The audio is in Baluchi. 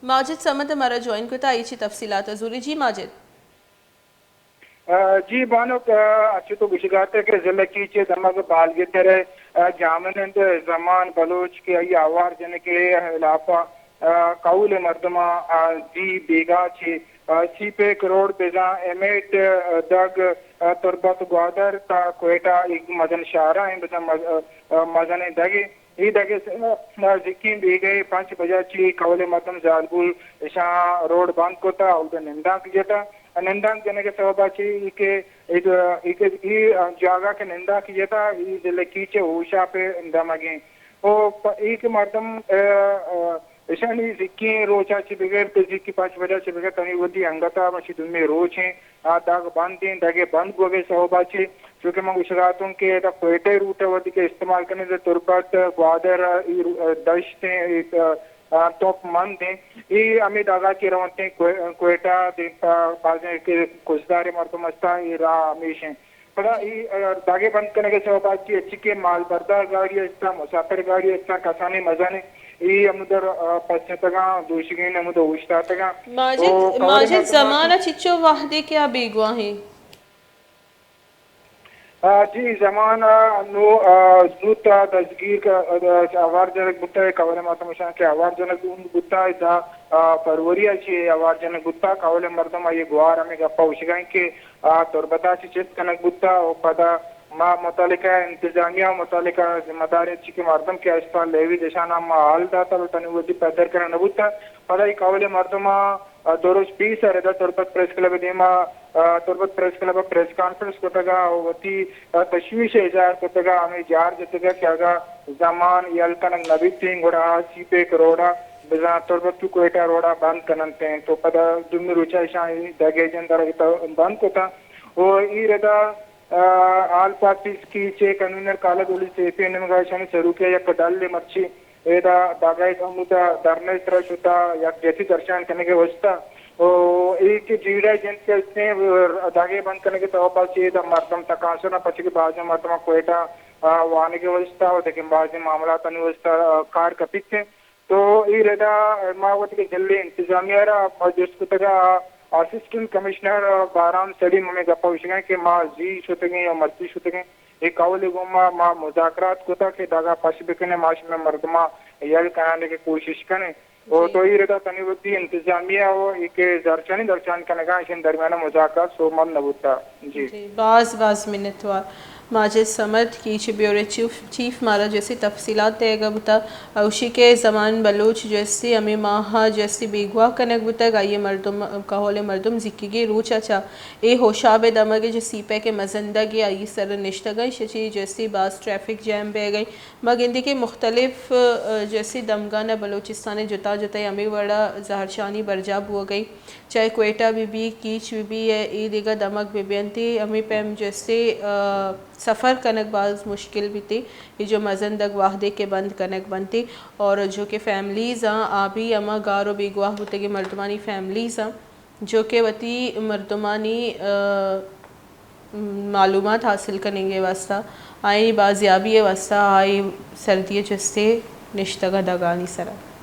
ماجد سمد مارا جوائن کتا، ایشی تفصیلات زوری۔ جی ماجد۔ آ، جی بانک، آ، اچھے تو گوشگاتے کہ ضلع کیچ ءِ دمگ بالگتر ءِ، آ، جامنند زمان بلوچ کہ آئی آوار جنگ ءِ ہلاپ ءَ، آ، کہول ءِ مردماں، آ، دی بیگاہ چہ، آ، سی پیک روڈ بزاں ایم ایٹ، آ، دگ، آ، تربت گوادر تا کوئٹہ ایک مزن شاہراہ ایں بزاں مز-، آ، آ، مزنیں دگے۔ اے دگہ سرا زکیں بیگہ ءَ پنچ بجا چہ کہول ءِ مردم زالبول اشاں روڈ بند کتا، اود ءَ نندانک جتا۔ نندانک جنگ ءِ سوب ءَ چہ اے کہ اے، اے کہ اے جاگہ کہ نندانک جتا، اے ضلع کیچ ءِ ہوشاپ ءِ دمگیں۔ او پ-، اے کہ مردم، آ، آ، اشانی زکیں روچ ءَ چہ بگر تو زکی پنچ بجا چہ بگر تنی ودی انگت ءَ مشی دومی روچ ایں۔ آ دگ بند ایں، دگہ بند بوگ ءِ سوب ءَ چہ، چونکہ من گوشگ ءَ اتوں کہ ادا کوئٹہ ءِ روٹ ءَ وھدے کہ استعمال کنیں، تو تربت، گوادر، اے رو-، دشت ایں، اے، آ، توپ مند ایں۔ اے ہمے دگ ءَ کہ رونت ایں کوئ-، کوئٹہ، دیم پہ بازیں کہ کزدار ءِ مردم ہستاں، اے راہ ہمیش ایں۔ پدا اے، آ، دگ ءِ بند کنگ ءِ سوب ءَ چہ اچ کہ مال بردار گاڑی ہستاں، مسافر گاڑی ہستاں، کسانیں مزنیں اے ہمودا، آ، پچ اتگاں، دوشیگیں ہمودا اوشتاتگاں۔ ماجد، او کہول ءِ ماجد مردماں زمان ءَ چچو وھدے کہ آ بیگواہ ایں؟ آ، جی، زمان ءَ نوں، آ، زوت ءَ دزگیر ک-، آ، آوار جنگ بوتگ، کہول ءِ مردم اشاں کہ آوار جنگ بوتگ، دہ، آ، فروری ءَ چہ آوار جنگ بوتگ، کہول ءِ مردم آئی ءِ گوار ہمے گپ ءَ گوشگ ءَ ایں کہ آ تربت ءَ چہ چست کنگ بوتگ ءُ پدا ما متعلقہ انتظامیہ ءُ متعلقہ ذمہ دار اچ کہ مردم کہ ہستاں لیویز اشاناں ما حال داتگ، بلے تنی وھدی پدر کنگ نہ بوتگ۔ پدا اے کہول ءِ مردماں، آ، دو روچ پیسر ادا تربت پریس کلب ءِ دیما، آ، تربت پریس کلب ءَ پریس کانفرنس کتگ ءُ وتی، آ، تشویش ءِ اظہار کتگ ءُ ہمے جار جتگ کہ اگاں زمان یل کنگ نہ بیتیں گڑا آ سی پیک روڈ ءَ بزاں تربت ٹو کوئٹہ روڈ ءَ بند کن انت۔ تو پدا دومی روچ ءَ اشاں اے دگہ جند ءَ را بند کتگ۔ ءُ اے ردا، آ، آل پارٹیز کیچ ءِ کنوینر خالد ولی سیفی ءِ نیمگ ءَ اشانی سروکی ءَ یک ڈلے مرچی ادا دگہ ہمودا دھرنا ءِ سرا شتا یکجہتی درشان کنگ ءِ واستہ۔ ءُ اے کہ جیڑہ جنت کہ استیں دگہ بند کنگ ءِ سوب ءَ چہ ادا مردم تکانسر اَنت، پرچا کہ بازیں مردماں کوئٹہ، آ، وانگ ءِ واستہ ءُ دگہ بازیں معاملاتانی واستہ، آ، کار کپیت۔ تو اے ردا ما وتی کہ ضلع انتظامیہ ءَ را جست کتگ ءُ اسسٹنٹ کمشنر بارام سلیم ہمے گپ ءَ گوشگ ءَ کہ ما زی شتگیں یا مرچی شتگیں، اے کہول ءِ گوما ما مذاکرات کتگ کہ دگہ پش بکنیں، ما شمئے مردماں یل کنان ءِ کوشش کنیں۔ ءُ جی۔ تو اے ردا تنی وتی انتظامیہ ءُ اے کہ زہرشانی درشان کنگ ءَ اَنت، اشانی درمیان ءَ مذاکرات سوبمند نہ بوتگ۔ جی۔ جی، باز باز منتوار۔ ماجد Samad catch bureau chief, chief مارا جیسے تفصیلات دیگ ءَ بوتا، اوشی کہ زمان بلوچ جیسے ہمے ماہ ءَ جیسے بیگواہ کنگ بوتگ، آئی ءِ مردم، کہول ءِ مردم زیکیگیں روچ ءَ چہ اے ہوشاب ءِ دمگ ءَ جیسے سی پیک ءِ مزندگ ءَ آئی ءِ سر ءَ نشتگ ءَ، شچی جیسے باز ٹریفک جام بیگ ءَ۔ ما گندیں کہ مختلف، ءَ، جیسے دمگاں ءَ بلوچستان ءِ جتا جتا ہمے وڑ ءَ زہرشانی برجاہ بوگ ءَ۔ چاہے کوئٹہ بہ بی، کیچ بہ بی، یا اے دگہ دمگ بہ بنت، ہمے پیم جیسے، آ، سفر کنگ باز مشکل بیت، اے جو مزندگ وہدے کہ بند کنگ بنت، اور جو کہ فیملیز آں، آ بھی ہما گار و بیگواہ بوتگیں مردمانی فیملیز آں، جو کہ وتی مردمانی، آ، معلومات حاصل کنگ ءِ واستہ، آئی بازیابی ءِ واستہ، آئی سردی ءِ چستے نشتگ ءَ دگانی سرا۔